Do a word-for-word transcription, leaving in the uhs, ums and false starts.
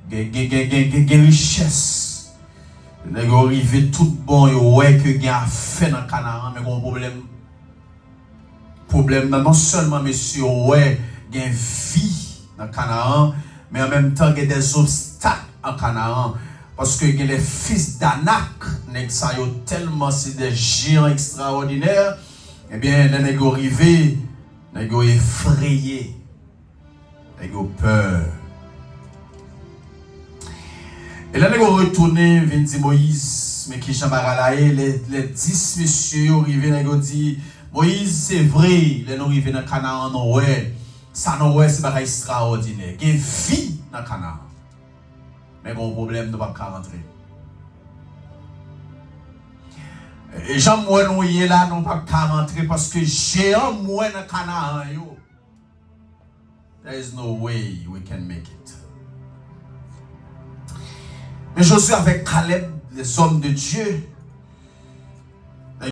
Gen, gen, gen, gen, gen, gen richès. Nèg yo rive tout bon, yo wè ke gen afè nan Kanaran, men gen yon pwoblèm. Pwoblèm nan, non sèlman mesye yo wè gen vi nan Kanaran, men an menm tan gen des obstak an Kanaran. Paske gen les fils d'Anak, nèg sa yo tèlman se des géants extraordinaires, ebyen, lè nèg yo rive, nèg yo efreye. Nèg yo pè. E lè nèg yo retounen, vin di Moyiz, men kijan bagay la ye, lè, lè dis mesye yo rive, nèg yo di, Moyiz, se vre, lè nou rive nan Kanaran, nou wè, sa nou wè, se bagay ekstraòdinè. Gen vi nan Kanaran. Men gen yon pwoblèm, nou p ap ka rantre. E jan m wè nou ye la, nou p ap ka rantre, paske jeyan m wè nan Kanaran yo, there is no way we can make it. Men Josué avèk Caleb, les hommes de Dieu,